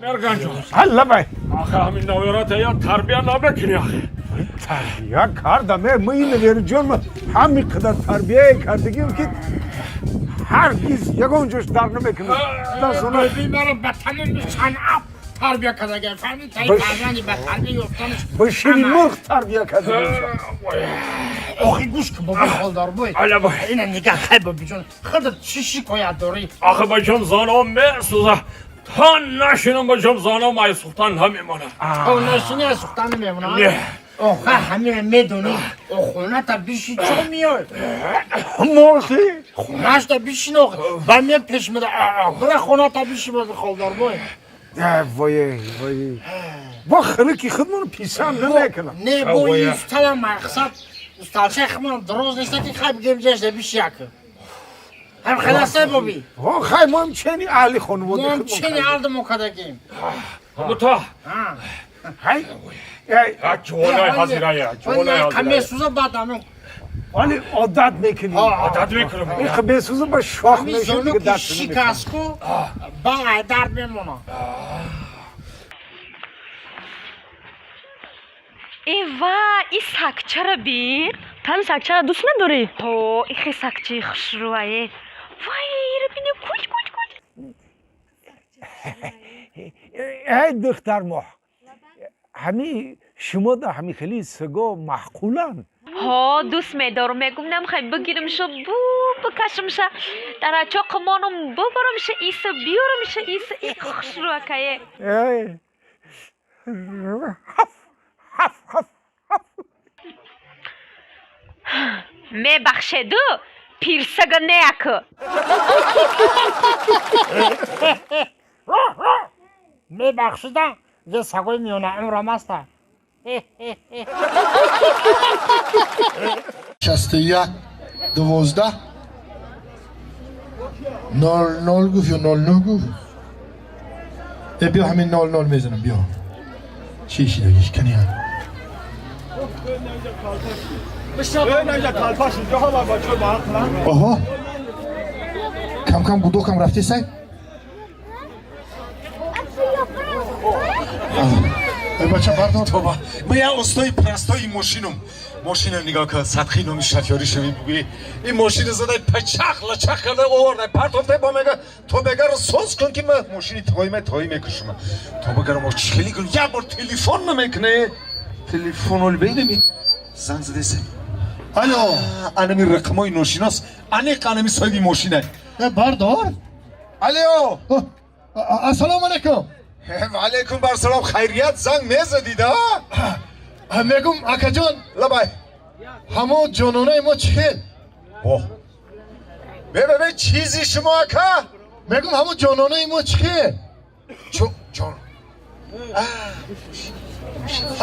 Мерган ҷон. Лабай. Ахе, ҳамин навёрата я тарбия намекунӣ, ахе? Тарбия кардам, е, ма ин верҷон, ма ҳамин қадар тарбияе кардагим, ки ҳаргиз ягон ҷош дар намекунад. Дастона. Маро ба тамоми санъат тарбия кардага, фаҳмӣ, таи фарзанди ба тарбия ёфтанаш. Ба шири мурғ тарбия кардагим. Охи, гӯш кун, бобои холдор бой. Алабай. Ина нигаҳ, хай, бобиҷон, худат чӣ шикоят дорӣ? Ахе, бачам, зано месӯза, то нашинам, бачам, зано май сӯхтан намемонад. То нашини, аз сӯхтан намемонад? Не. Охе, ҳамина медонӣ, хоната биши, чо меой? Мохи. Хонашда бишин, охе, ба меяд пеш меда, бира, хоната биши, бози холдор бой. Вой, вой, бо хирики худмон писанд намекунам. Не, бо усталам мақсад усталчаи худмон дроз неста, ки хай бигем, ҷашда биши, яка ҳам хеласай, боби. Хай, моам чени аҳли хонавода. Моам чени алди мо кардагим. Мута. Хай. Ҷувонаи ҳазирая, ҷувонаи ҳазирая. Месӯза, баъд ҳамин. Вале одат мекунӣ. Одат мекунам. Ин бесӯза ба шох мешуд. Зону ки шикастку, ба дард мемонад. Эва, и сагчара бин. Тани сагчара дӯст медорӣ? Ҳо, ихе сагчаи хушрӯае. Вай, ира бини, куч куч куч. Эй духтар моҳ, ҳами шумо да ҳами хели саго маъқуланд? Ҳо, дӯст медорам. Мегум, намхай бигиримша, бу бикашимша, дар ачоқи монум, бубарамша, иса биёрамша, иса и хушрӯакае. Эй, ҳаф ҳаф ҳаф. Мебахшеду, пирсага неаку. Мебахшида, зе сагои миёнаумрам аста. 61 12 00 гуфт ё 09 гуфт? Э, биё, ҳамин 00 мезанам, биё, чӣ шидагиш кания. Оҳо, кам кам гудокам рафтесай. Бача, бардор. Тоба, ман як устои простои мошинум. Мошина нигоҳ кун, садқи номи шофёрӣ шуви, бугӯи ин мошина задай, пачах лачах карда овардай, партофтай, бо мега то бегаро соз кун, ки ман мошини тоима тои мекушам. То бегаро мо чӣ кун, як бор телефон намекуне, телефон оли бейдеми, занг задеса. Алло. Анами рақамои ношинос, аниқ анами соҳиби мошина. Э, бардор. Алло. Ассалому алайкум. Алейкум барсалом, хайрият, занг мезадида? Мегум, акаҷон. Лабай. Ҳамо ҷононаи мо чӣ хел? О, бебе, чизи шумо, ака? Мегум, ҳамо ҷононаи мо чӣ хел? Ҷон.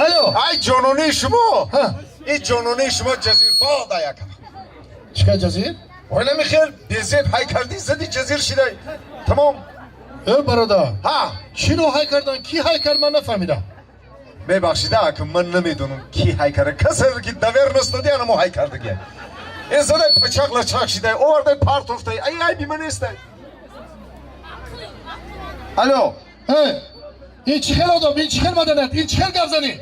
Алло. Ай, ҷононаи шумо, ин ҷононаи шумо ҷазирбод, ай, ака. Чӣ кар ҷазир? Ой, намихел безеб ҳай кардӣ, зади, ҷазир шидай, тамом. Э, бародар. Ҳа. Чиро ҳай кардан, ки ҳай кард, ман нафаҳмидам. Мебахшида, ака, ман намедонам, ки ҳай карда, касе ки доверность додӣ, анамо ҳай кардагия. Ин задай, пачақ лачақ шидай, овардай, партофтай, ай, айби ман нестай. Алло. Э, ин чӣ хел одам, ин чӣ хел маданият, ин чӣ хел гапзанӣ?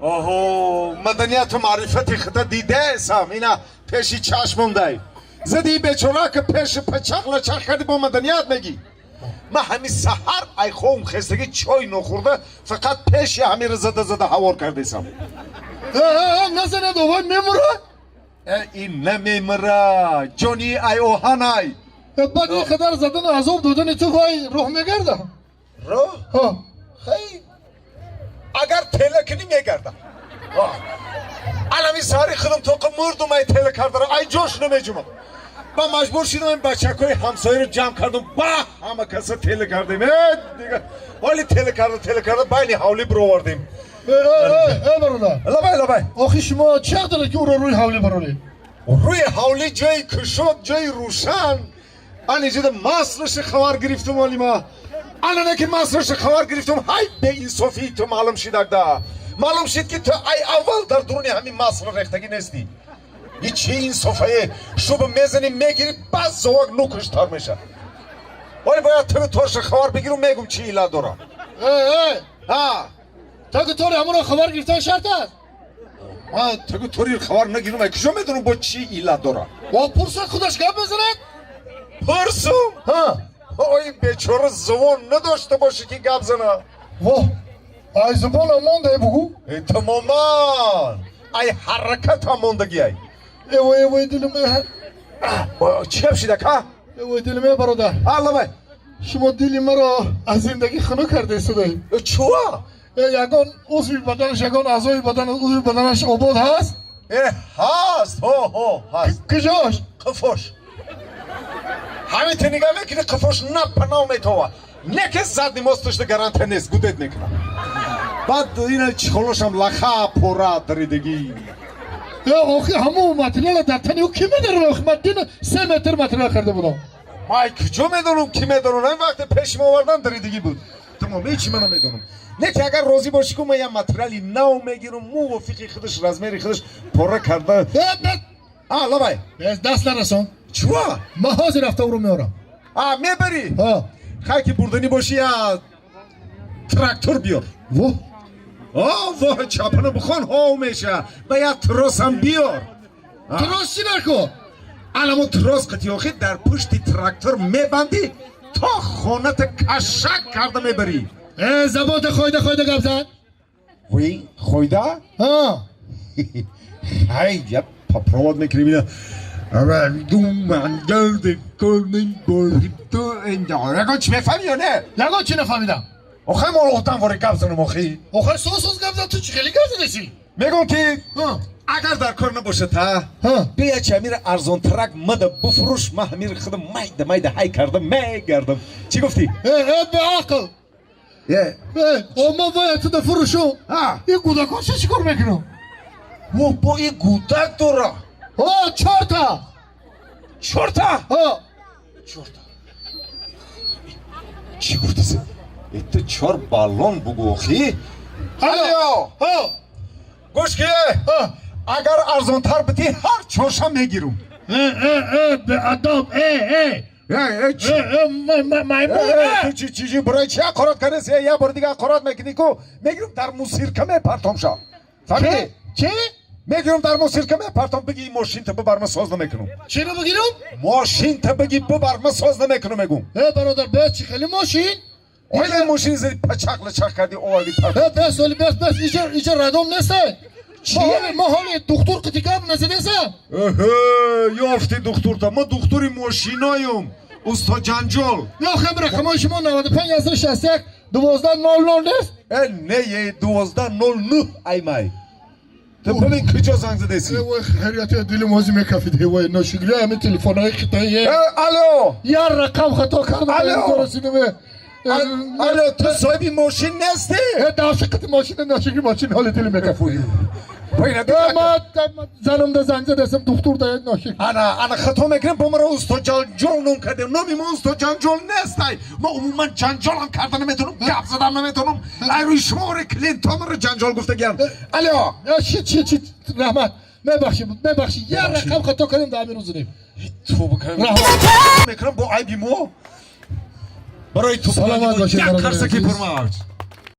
Оҳо, маданияту маърифати худа дидаесам, ина пеши чашмам дай. Зади бечора, ки пеши пачақ лачақ карди, бо маданият мегӣ. Ман ҳамин саҳар айховм хестагӣ, чой нохӯрда, фақат пеши ҳамира зада зада ҳавор кардесам. Назанед, овой, мемура. Ин намемира, ҷони ай оҳанай. Баъд ин қадар задану азоб додани ту, вай роҳ мегарда? Роҳ? Хай, агар тела кунӣ, мегардам. Алами саҳари худам тоқа мурдум, ай тела кардара, ай ҷош намеҷумам. Ман маҷбур шудам, ин бачакҳои ҳамсояро ҷамъ кардам, ба ҳама каса тела кардем. Э, дига ҳоли тела карда, тела карда, байни ҳавлӣ бировардем. Э, бародар. Лабай, лабай. Охи, шумо чӣ ҳақ доред, ки ӯро рӯи ҳавлӣ бароред? Рӯи ҳавлӣ ҷои кушод, ҷои рӯшан. Ан иҷода маслаши хабар гирифтум, олима анане ки маслаши хабар гирифтум, ҳай, беинсофии ту маълум шидагда, маълум шид, ки ту ай аввал дар дуруни ҳамин масла рехтагӣ нестӣ. И чӣ инсофае? Шуба мезанӣ, мегирӣ, баъз зовак нукуштар меша. Оли бояд ту торша хабар бигиру, мегум, чӣ иллат дорам. Э, э! Ҳа. Таги тори ҳамонро хабар гирифтан шарт аст? Ман таги тори хабар нагирам, ай куҷо медонам бо чӣ иллат дорад? Ва пурсад, худаш гап мезанад? Пурсум? Ҳа. Ой, бечора зубон надошта боше ки гап зана. Во, ай зубонам монда, бугӯ. Э, тамоман ай ҳаракатам мондагӣ ай. Эвой, эвой, дилим! Чӣ гап шида ка? Эвой, дилим, э, бародар. Аллавай. Шумо дили маро аз зиндагӣ хунук карда истодаед. Чуа? Ягон узви баданаш, ягон аъзои бадан, узви баданаш обод ҳаст? Э, ҳаст, ҳо, ҳо, ҳаст. Куҷош? Қифош. Ҳамин те нигаҳ мекунӣ, қифош на паноҳ метова, не ки задний мосташда гарантия нест, гудет мекунам. Баъд ина чехолошам лаха пора даридагӣ. Э, охи ҳамун материала дар тани ӯ ки медарад? Охи ман дина 3 метр материал харида будам. Май куҷо медонам, ки медонам? Ҳамин вақте пеши мо овардан, даридагӣ буд, тамом, ҳечи ман намедонам. Не ки агар розӣ бошӣ ку, ман як материали нав мегирам, мувофиқи худаш, размери худаш пора карда. Э, А, лабай. Даст нарасон. Чуа? Ман ҳозир рафта ӯро меорам. А, мебарӣ? Хай, ки бурданӣ бошӣ, я трактор биёр. Во. О, во, чапана бихон, ҳов меша. Ба як тросам биёр. Трос чӣ нако? Аламо трос қати охи дар пушти трактор мебандӣ, то хоната кашак карда мебарӣ. Э, забонта хойда хойда гап зан. Вой, хойда? Ҳа. Хай, я попробовать мекунем ина. Ягон чӣ мефаҳмӣ ё не? Ягон чӣ нафаҳмидам. Охай, мол одам вори гап занам охи. Охай, соз соз гап зан, ту чӣ хеле гап задеси? Мегӯм ки агар дар кор набошад, ҳа, бия чи ҳамира арзонтарак мада буфурӯш, ман ҳамира худам майда майда ҳай кардам мегардам. Чӣ гуфтӣ? Э, э, беақл! Э. Э, о, ма бояд туда фурӯшум. Ин кӯдакон чӣ кор мекунам? Во, бо ин кӯдак дора? О, чорта. Чорта? Ҳа. Чорта. Чӣ гуфтаси? Это чор баллон бугӯ охи. Алло! Ҳа. Гӯш ки, агар арзонтар бидӣ, ҳар чорша мегирум. Э, э, э, беадаб, э, э! Э, э, чӣ? Э, э, маймун! Э, ту чӣ, чӣ, чӣ, барои чӣ ҳақорат кардеси? Як бори дига ҳақорат мекунӣ ку, мегирум дар мусирка мепартомша. Фаҳмидӣ? Чӣ? Мегирум дар мусирка мепартом, биги ин мошинта бибар, ман соз намекунам. Чиро бигирам? Мошинта биги бибар, ман соз намекунам, мегум. Э, бародар, бес, чӣ хеле мошин? Оила мошин зади, пачақ лачақ кардӣ, овардӣ парт. Э, бес, оли бес, бес, иҷа радом несте. Чӣ? Ма ҳоли духтур қити гап назадесам. Эҳе, ёфти духтурта. Ма духтури мошиноюм. Усто ҷанҷол. Ё хем, рақамои шумо 95 161 12 00 нест? Э, не, е, 1209 аймай. Ту бибин куҷо занг задеси. Вой, хайрияти, дилим ҳози мекафид. Вой, ношукри ҳамин телефонҳои хитоие. Э, алло! Як рақам хато кардам. Алло! Алло, ту соҳиби мошин нестӣ? Э, давши қити мошина, ношукри мошин, ҳоли дилим мекафид. Бойна. Ма занам да занг задасам, духтур да, ношукр. Ана, ана, хато мекунем, бо маро усто ҷанҷол ном кардем. Номи мо усто ҷанҷол нестай. Ма умуман ҷанҷолам карда наметавонам, гап задам наметавонам. Ай рӯи шумори клиентҳо маро ҷанҷол гуфтагиям. Алло! Шит, шит, шит, раҳмат, мебахшӣ, мебахшӣ, як рақам хато кардем, да ҳамин рӯз нем. توبه мекунам бо айби мо барои ту Саломат бошед, як бародари қарсаки азиз. пурмавҷ.